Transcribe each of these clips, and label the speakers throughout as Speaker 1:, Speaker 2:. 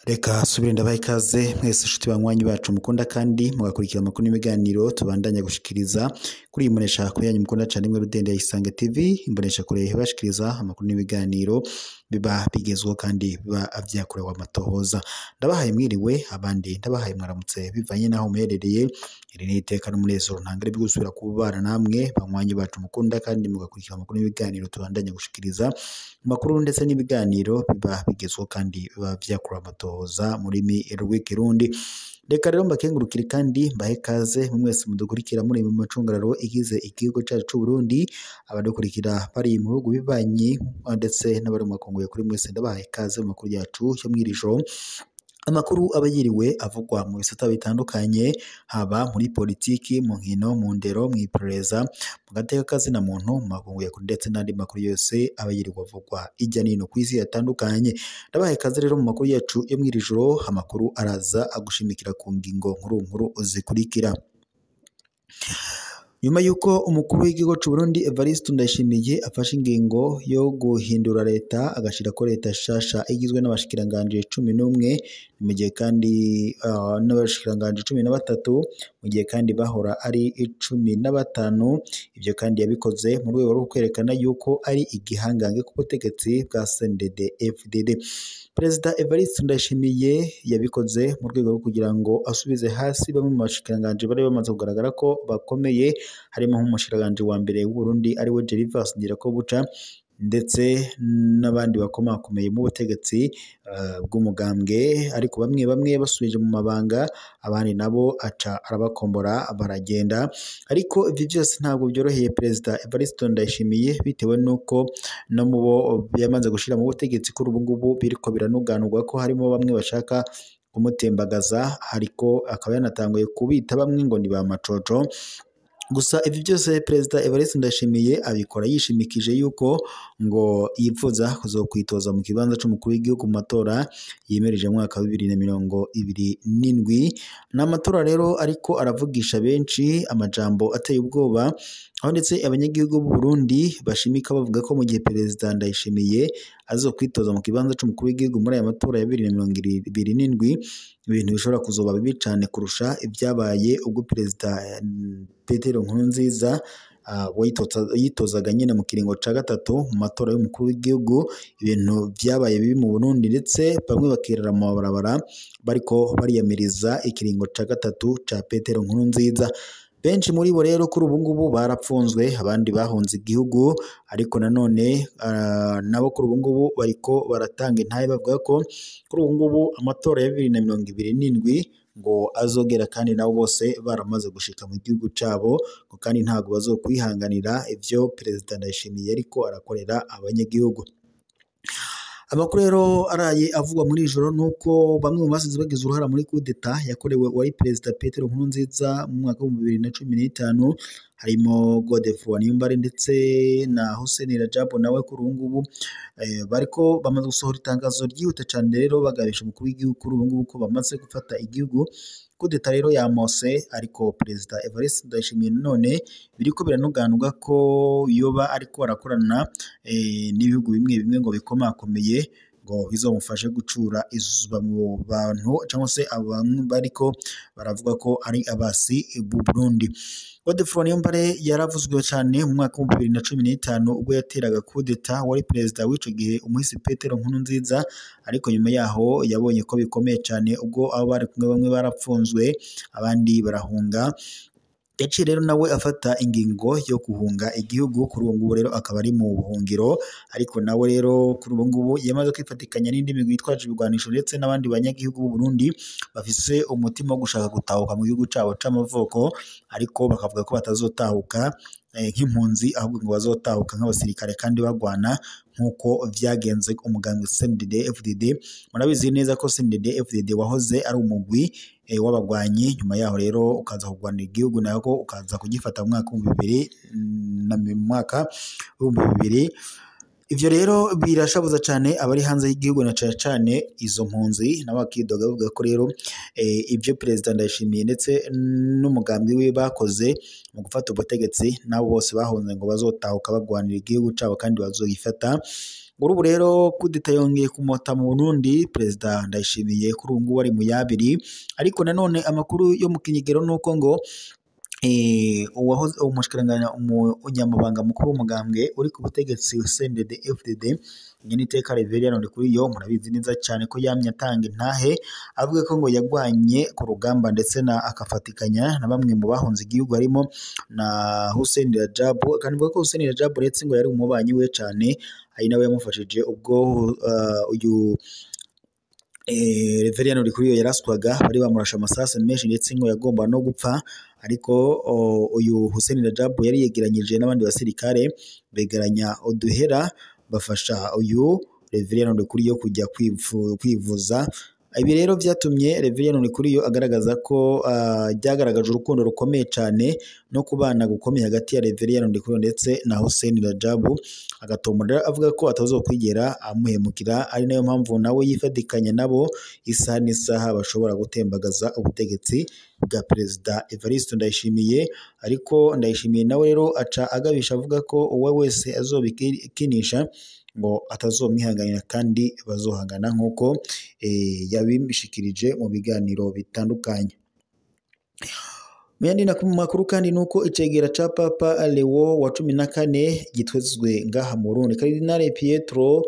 Speaker 1: Reka subire ndabaha ikaze mwese inshuti banywanyi bacu mukunda kandi mugakurikira amakuru n'ibiganiro tubandanya gushikiriza kuri iyi mbonesha kure yanyu mukunda cyane imwe Rudende ya Isange TV, imbonesha kure bashikiriza amakuru n'ibiganiro biba bigezweho kandi biba vyakorewe amatohoza. Ndabahaye mwiriwe, abandi ndabahaye mwaramutse bivanye naho muherereye. Iri ni iteka n'umunezero ntangere byo gusubira kubana namwe banywanyi bacu mukunda kandi mugakurikira amakuru n'ibiganiro tubandanya gushikiriza, amakuru ndetse n'ibiganiro biba bigezweho kandi biba vyakorewe amatohoza mu rurimi rw'ikirundi. Reka rero mbakengurukire kandi mbahe kaze mwese mudukurikira muri mu macungararo igize igihugu cyacu c'u Burundi, abadukurikira bari mu bihugu bibanyi ndetse n'abari mu makungu ya kuri mwese ndabahaye ikaze mu makuru yacu yo mw'iri joro. Amakuru aba yiriwe avugwa mu bisata bitandukanye, haba muri politiki, mu nkino, mu ndero, mw'iperereza, mu gateka kazina muntu, mu makungu ya kure ndetse n'andi makuru yose aba yiriwe avugwa hirya no hino kw'isi atandukanye. Ndabahaye ikaze rero mu makuru yacu yo mw'iri joro, amakuru araza agushimikira ku ngingo nkuru nkuru zikurikira. Nyuma y'uko umukuru w'igihugu c'u Burundi Evariste Ndayishimiye afashe ingingo yo guhindura leta agashirako leta shasha igizwe n'abashikiranganji 11, mu gihe kandi n'abashikiranganji 13, mu gihe kandi bahora ari 15. Ivyo kandi yabikoze mu rwego rwo kwerekana yuko ari igihangange ku butegetsi bwa CNDD FDD. Perezida Evariste Ndayishimiye yabikoze mu rwego rwo kugira ngo asubize hasi bamwe mu bashikiranganji bari bamaze kugaragara ko bakomeye, harimo nk'umushikiranganji wa mbere w'u Burundi ariwe Gervais Ndirakobuca ndetse n'abandi bakomakomeye mu butegetsi bw'umugambwe, ariko bamwe bamwe basubije mu mabanga, abandi nabo aca arabakombora baragenda. Ariko ivyo byose ntabwo byoroheye Perezida Evariste Ndayishimiye, bitewe n'uko no mu bo yamaze gushira mu butegetsi kuri ubu ngubu biriko biranuganurwa ko harimo bamwe bashaka kumutembagaza, ariko akaba yanatanguye kubita bamwe ngo ni ba macoco. Gusa ibi byose Perezida Evariste Ndayishimiye abikora yishimikije yuko ngo yipfuza kuzokwitoza mu kibanza c'umukuru w'igihugu mu matora yimirije mu mwaka wa 2027. Ni amatora rero ariko aravugisha benshi amajambo ateye ubwoba, aho ndetse abanyagihugu b'u Burundi bashimika bavuga ko mu gihe Perezida Ndayishimiye azokwitoza mu kibanza c'umukuru w'igihugu muri aya matora ya 2027, ibintu bishobora kuzoba bibi cane kurusha ibyabaye ubwo Perezida Petero Nkurunziza yitozaga nyine mu kiringo ca gatatu mu matora y'umukuru w'igihugu. Ibintu vyabaye bibi mu Burundi ndetse bamwe bakirara mu mabarabara bariko bariyamiriza ikiringo ca gatatu ca Petero Nkurunziza. Benshi muri bo rero kuri ubu ngubu barapfunzwe, abandi bahunze igihugu, ariko nanone nabo kuri ubu ngubu bariko baratanga intahe bavuga ko kuri ubu ngubu amatora ya 2027 ngo azogera kandi nabo bose baramaze gushika mu gihugu cabo, ngo kandi ntabwo bazokwihanganira ivyo Perezida Ndayishimiye ariko arakorera abanyagihugu. Amakuru rero araye avugwa muri ijoro nuko bamwe mu basize bagize uruhara muri kudeta yakorewe uwari Perezida Petero Nkurunziza mu mwaka wa 2015, harimo Godefroid Niyombare ndetse na Hussein Rajab nawe kuri ubu ngubu bariko bamaze gusohora itangazo ryihuta cane rero bagabisha umukuru w'igihugu kuri ubu ngubu ko bamaze gufata igihugu. Kudeta rero yamose, ariko Perezida Evariste Ndayishimiye none biriko biranuganurwa ko yoba ariko arakorana n'ibihugu bimwe bimwe ngo bikomakomeye ngo bizomufashe gucura izuba mu bantu cyangwa se abantu bariko baravuga ko ari abasi b'u Burundi. Godefroid Niyombare yaravuzwe cyane mu mwaka wa 2015 ubwo yateraga kudeta wari perezida w'ico gihe umuhisi Petero Nkurunziza, ariko nyuma yaho yabonye ko bikomeye cyane ubwo abo bari kumwe bamwe barapfunzwe abandi barahunga. Yaciye rero nawe afata ingingo yo guhunga igihugu, kuri ubu ngubu rero akaba ari mu buhungiro, ariko nawe rero kuri ubu ngubu yamaze kwifatikanya n'indi migwi yitwaje ibigwanisho ndetse n'abandi banyagihugu b'u Burundi bafise umutima wo gushaka gutahuka mu gihugu cabo c'amavuko, ariko bakavuga ko batazotahuka nk'impunzi, ahubwo ngo bazotahuka nk'abasirikare kandi bagwana nk'uko vyagenze umugambwe CNDD FDD. Murabizi neza ko CNDD FDD wahoze ari umugwi w'abagwanyi, nyuma yaho rero ukaza kugwanira igihugu nako ukaza kugifata mu mwaka w'ibihumbi bibiri na mu mwaka w'ibihumbi bibiri Ivyo rero birashabuza cane abari hanze y'igihugu na cane cane izo mpunzi, nabo bakidoga bavuga ko rero ivyo Perezida Ndayishimiye ndetse n'umugambi wiwe bakoze mu gufata ubutegetsi, nabo bose bahunze ngo bazotahuka bagwanira igihugu cabo kandi bazogifata. Muri ubu rero kudeta yongeye kumota mu Burundi, Perezida Ndayishimiye kuri ubu ngubu ari mu yabiri, ariko nanone amakuru yo mu kinyigero nuko ngo uwahoze umunyamabanga mukuru w'umugambwe uri ku butegetsi CNDD FDD Nyeniteka Reverien Ndikuriyo, murabizi neza cyane ko yamye atanga intahe avuga ko ngo yagwanye ku rugamba ndetse na akafatikanya na bamwe mu bahunze igihugu harimo na Hussein Rajab, kandi avuga ko Hussein Rajab uretse ngo yari umubanyi we cyane, ari nawe yamufashije ubwo uyu Reverien Ndikuriyo yaraswaga, bari bamurashe amasasu menshi ndetse ngo yagomba no gupfa, ariko uyu Hussein Rajab yari yegeranyije n'abandi basirikare begeranya uduhera bafasha uyu Reverien Ndikuriyo kujya kwivuza. Ibi rero byatumye Reverien Ndikuriyo agaragaza ko byagaragaje urukundo rukomeye cyane no kubana gukomeye hagati ya Reverien Ndikuriyo ndetse na Hussein Rajab, agatomora avuga ko atazokwigera amuhemukira, ari nayo mpamvu nawe yifatikanya nabo isaha n'isaha bashobora gutembagaza ubutegetsi bwa Perezida Evariste Ndayishimiye. Ariko Ndayishimiye nawe rero aca agabisha avuga ko uwo wese azobikinisha ngo atazomwihanganira kandi bazohangana nk'uko yabishikirije mu biganiro bitandukanye. Mu yandi makuru kandi nuko icegera ca Papa Leo wa 14 gitwezwe ngaha mu Burundi, Cardinal Pietro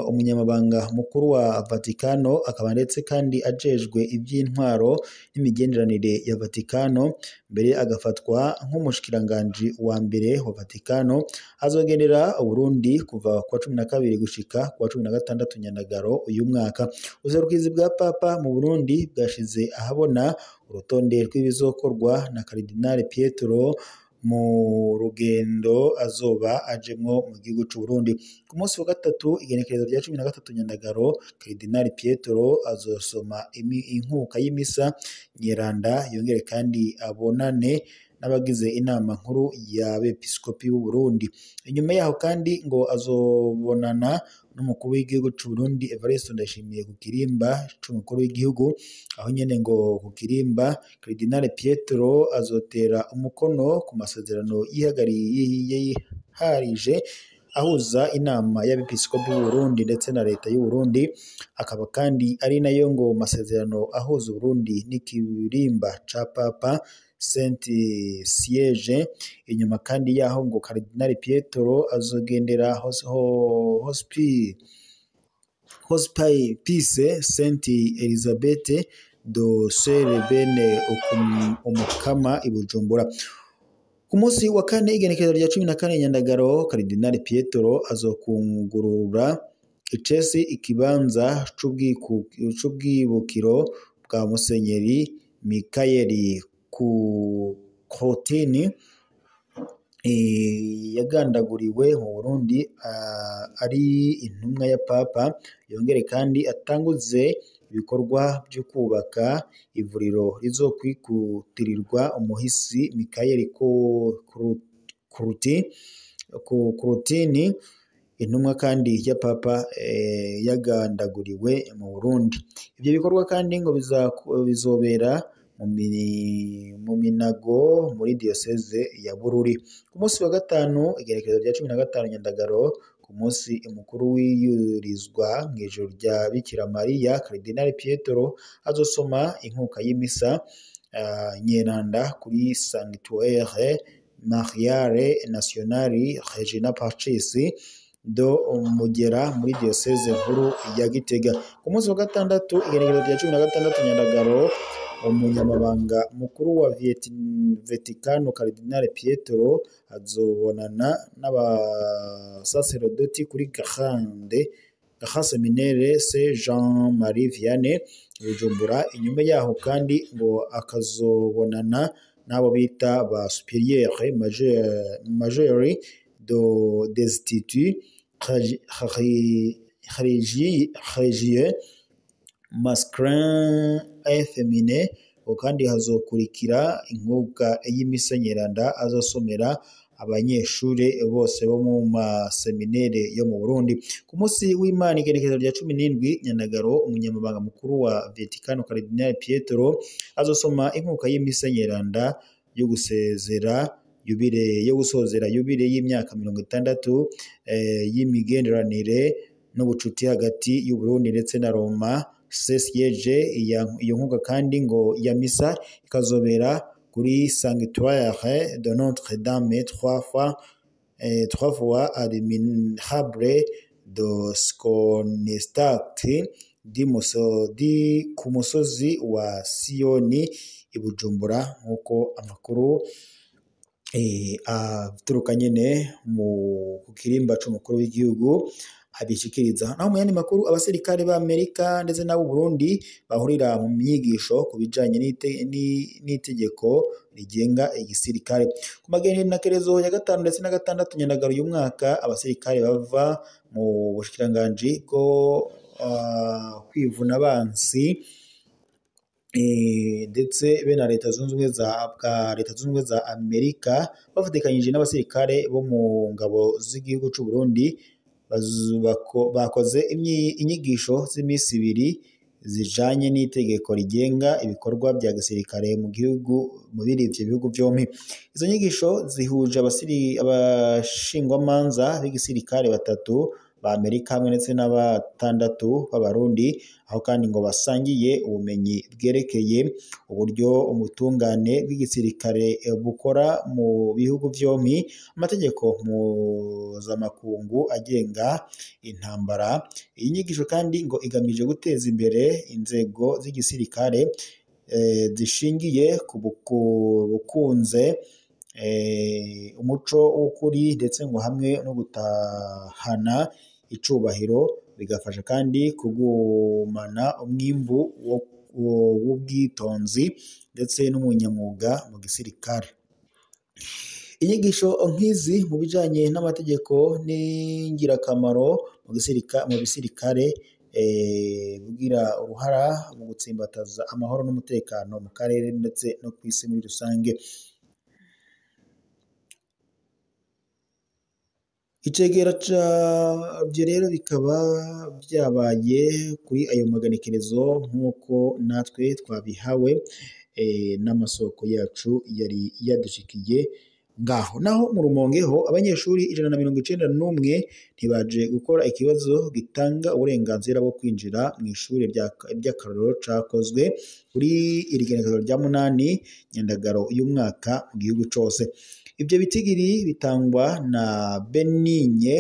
Speaker 1: umunyamabanga mukuru wa Vatikano akaba ndetse kandi ajejwe iby'intwaro n'imigenderanire ya Vatikano, mbere agafatwa nk'umushikiranganji wa mbere wa Vatikano, azogenera Burundi kuva kwa 12 gushika kwa 16 Nyandagaro uyu mwaka. Ubuserukizi bwa Papa mu Burundi bwashize ahabona urutonde rw'ibizokorwa na Cardinal Pietro mu rugendo azoba ajemwo mu gihugu c'u Burundi. Ku munsi wa gatatu igenekerezo rya 13 Nyandagaro, Cardinal Pietro azosoma inkuka y'imisa nyeranda, yongere kandi abonane n'abagize inama nkuru y'abepiskopi b'u Burundi. Inyuma yaho kandi ngo azobonana n'umukuru w'igihugu c'u Burundi Evariste Ndayishimiye ku kirimba c'umukuru w'igihugu, aho nyene ngo ku kirimba Cardinal Pietro azotera umukono ku masezerano yiharije ahuza inama y'abepiskopi b'u Burundi ndetse na leta y'u Burundi, akaba kandi ari nayo ngo masezerano ahuza Burundi n'ikirimba ca Papa Saint Siege. Inyuma kandi yaho ngo Cardinal Pietro azogendera Hospice Saint Elizabeth do Bene Umukama i Bujumbura. Ku munsi wa kane igenekerezo rya 14 Nyandagaro, Cardinal Pietro azokungurura icesi ikibanza c'ubwibukiro bwa Musenyeri Mikayeli Krotini yagandaguriwe mu Burundi ari intumwa ya Papa, yongere kandi atanguze ibikorwa byo kubaka ivuriro rizokwikutirirwa umuhisi Mikayeli Krotini, intumwa kandi ya Papa yagandaguriwe mu Burundi. Ibyo bikorwa kandi ngo bizobera mu Minago muri diyoseze ya Bururi. Ku munsi wa gatanu igenekerezo rya 15 Nyandagaro, ku munsi mukuru wiyurizwa mu ijoro rya Bikira Mariya, Cardinal Pietro azosoma inkuka y'imisa nyeranda kuri Sanctuaire Mariale Nationale Regina Pacis do Mugera muri diyoseze nkuru ya Gitega. Ku munsi wa gatandatu igenekerezo rya 16 Nyandagaro, umunyamabanga mukuru wa Vatikano Cardinal Pietro azobonana n'abasaserodoti kuri Grande Seminaire Saint Jean Marie Vianney Bujumbura. Inyuma yaho kandi ngo akazobonana n'abo bita ba supérieur majeur des instituts religieux masculin et féminin, kandi hazokurikira inkuka y'imisa nyeranda azosomera abanyeshure bose bo mu maseminere yo mu Burundi. Ku munsi w'Imana igenekerezo rya 17 Nyandagaro, umunyamabanga mukuru wa Vatikano Cardinal Pietro azosoma inkuka y'imisa nyeranda yo gusezera yubile yo gusozera yubile y'imyaka 60 y'imigenderanire n'ubucuti hagati y'u Burundi ndetse na Roma CSG. Iyo nkuka kandi ngo ya misa ikazobera kuri Sanctuaire de Notre Dame trois fois admirable de Schoenstatt di ku musozi wa Siyoni i Bujumbura, nk'uko amakuru aturuka nyene mu ku kirimba c'umukuru w'igihugu abishikiriza. Naho mu yandi makuru, abasirikare b'Amerika ndetse n'abo Burundi bahurira mu myigisho ku bijanye n'itegeko rigenga igisirikare. Ku magenekerezo ya 5 ndetse na 6 Nyandagaro uyu mwaka, abasirikare bava mu bushikiranganji bwo kwivuna abansi ndetse be na Leta Zunze Ubumwe za Amerika bafatikanyije n'abasirikare bo mu ngabo z'igihugu c'u Burundi bakoze inyigisho z'imisi ibiri zijanye n'itegeko rigenga ibikorwa bya gisirikare mu gihugu muri ivyo bihugu vyompi. Izo nyigisho zihuje abashingwamanza b'igisirikare 3 ba Amerika hamwe ndetse na 6 b'Abarundi, aho kandi ngo basangiye ubumenyi bwerekeye uburyo ubutungane bw'igisirikare bukora mu bihugu vyompi, amategeko mpuzamakungu agenga intambara. Iyi nyigisho kandi ngo igamije guteza imbere inzego z'igisirikare zishingiye ku bukunze, umuco w'ukuri ndetse ngo hamwe no gutahana icubahiro, bigafasha kandi kugumana umwimbu w'ubwitonzi ndetse n'umunyamwuga mu gisirikare. Inyigisho nk'izi mu bijanye n'amategeko n'ingirakamaro mu bisirikare bugira uruhara mu gutsimbataza amahoro n'umutekano mu karere ndetse no kw'isi muri rusange. Icegera cavyo rero bikaba vyabaye kuri ayo maganekerezo nk'uko natwe twabihawe n'amasoko yacu yari yadushikiye ngaho. Naho mu Rumonge ho abanyeshuri 191 ntibaje gukora ikibazo gitanga uburenganzira bwo kwinjira mu ishure ry'akarorero cakozwe kuri iri genekerezo rya 8 Nyandagaro y'umwaka mu gihugu cose. Ivyo bitigiri bitangwa na Benigne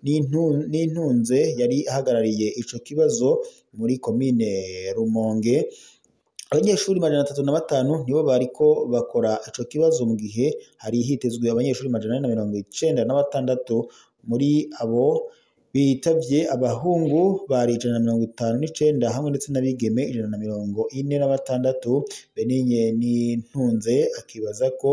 Speaker 1: Nintunze yari ahagarariye ico kibazo muri komine Rumonge. Abanyeshuri 305 nibo bariko bakora ico kibazo, mu gihe hari hitezwe abanyeshuri 496. Muri abo bitavye abahungu bari 159 hamwe ndetse n'abigeme 146. Benigne Nintunze akibaza ko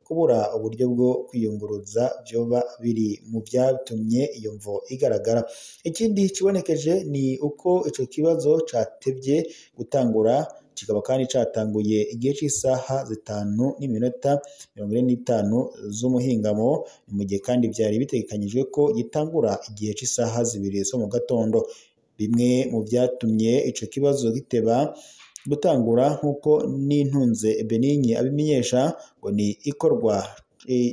Speaker 1: kubura uburyo bwo kwiyunguruza vyoba biri mu vyatumye iyo mvo igaragara. Ikindi kibonekeje ni uko ico kibazo catevye gutangura, kikaba kandi catanguye igihe c'isaha 5:45 z'umuhingamo, ni mu gihe kandi vyari bitegekanyijwe ko gitangura igihe c'isaha 2 zo mu gatondo. Bimwe mu vyatumye ico kibazo giteba gutangura nk'uko Nintunze Benigne abimenyesha, ngo ni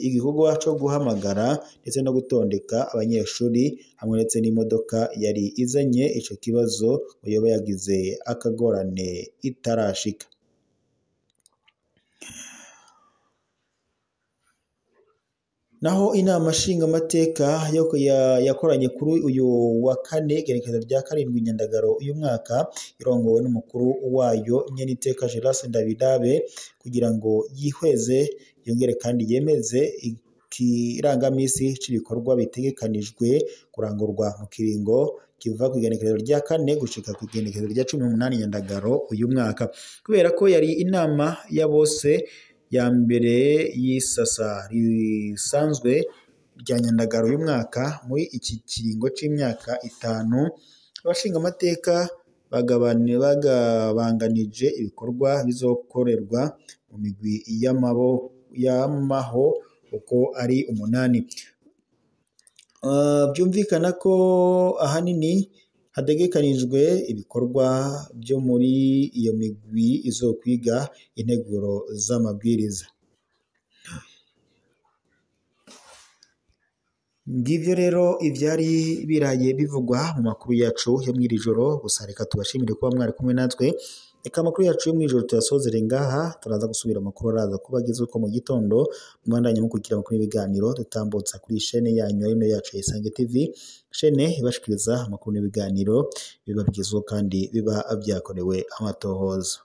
Speaker 1: igikorwa co guhamagara ndetse no gutondeka abanyeshuri hamwe ndetse n'imodoka yari izanye ico kibazo ngo yoba yagize akagorane itarashika. Naho inama nshingamateka yakoranye kuri uyu wa kane igenekerezo rya 7 Nyandagaro uyu mwaka, irongowe n'umukuru wayo Nyeniteka Gerase Ndabirabe, kugira ngo yihweze yongere kandi yemeze ikirangamisi c'ibikorwa bitegekanijwe kurangurwa mu kiringo kiva ku igenekerezo rya 4 gushika ku igenekerezo rya 18 Nyandagaro uyu mwaka. Kubera ko yari inama ya bose ya mbere y'isasa risanzwe rya Nyandagaro y'umwaka muri iki kiringo c'imyaka 5, abashingamateka bagabanganije ibikorwa bizokorerwa mu migwi y'amaho uko ari 8. Byumvikana ko ahanini hategekanijwe ibikorwa byo muri iyo migwi izokwiga integuro z'amabwiriza. Ngivyo rero ivyari biraye bivugwa mu makuru yacu yo mw'iri joro. Gusa reka tubashimire kuba mwari kumwe natwe. Reka amakuru yacu yo mw'ijoro tuyasozere ngaha, turaza gusubira amakuru araza kuba agezweho mu gitondo. Mwandanye mukurikira amakuru y'ibiganiro dutambutsa kuri shene yanyu ari nayo yacu ya Isange TV, shene ibashikiriza amakuru n'ibiganiro biba bigezweho kandi biba vyakorewe amatohoza.